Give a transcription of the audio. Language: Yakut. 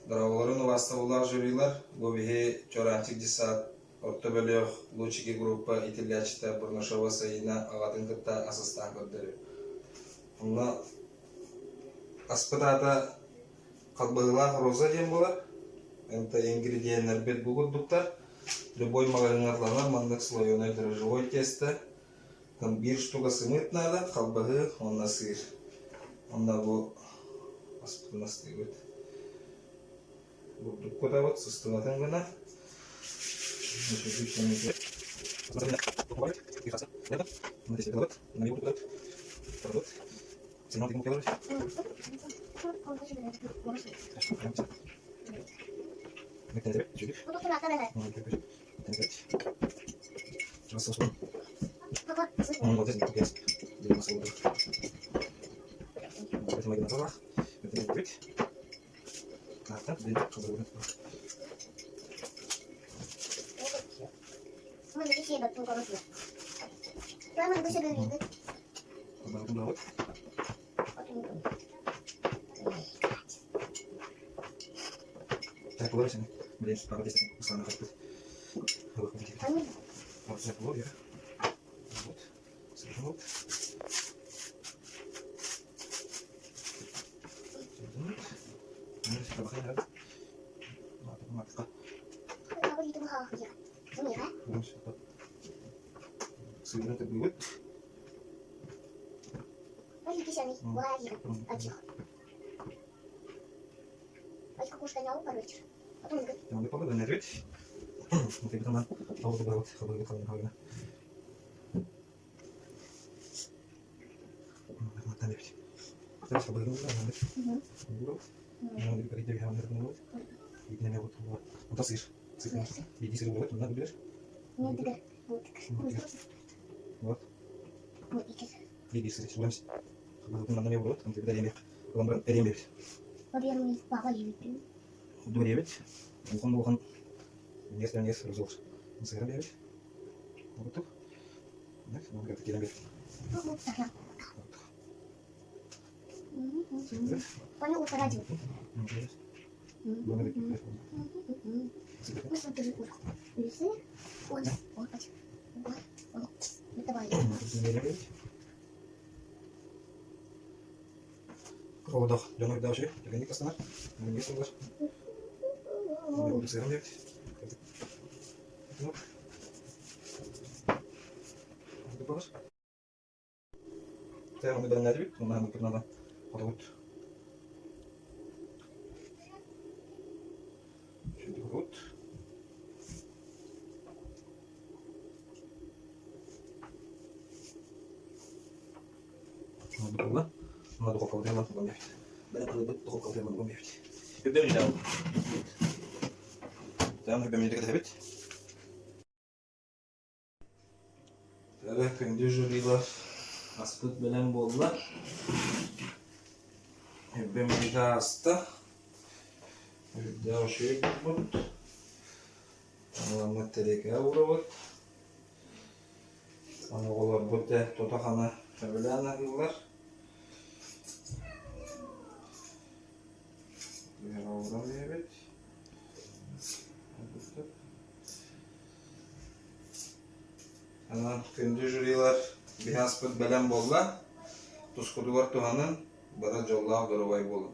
Дорооболорун убаастабыллаах жюрилар, бу биһи Чуораанчык десант орто бөлөх Лучики группа иитиллээччитэ Бурнашова Саина аҕатын кытта ас астаан көрдөрүө. Онно аспыт аата халбаһыылаах роза диэн буолар. Это ингредиеннэрбит бу курдуктар. Любой маҕаһыыҥҥа атланар маннык слоеное дрожжевой тесто. Там биир штука сымыыт наада, халбаһыы уонна сыыр. Онно бу аспытын астыыбыт. Бурдук кутабыт сыстыбатын гына. Күндү жюрилар аспыт бэлэм буолла. Үрбэм илиитэ ааста. Үрдээх үчүгэй буолбут. Аламмыт тэриэкэҕэ уурабыт. Аны оҕолорбут дьэ тото-хана сөбүлээн аһыыллар. Түһэҕэ ууран иһэбит. Онон күндү жюрилар биһи аспыт бэлэм буолла. Тускутугар туһанын, бары дьоллоох доруобай буолун.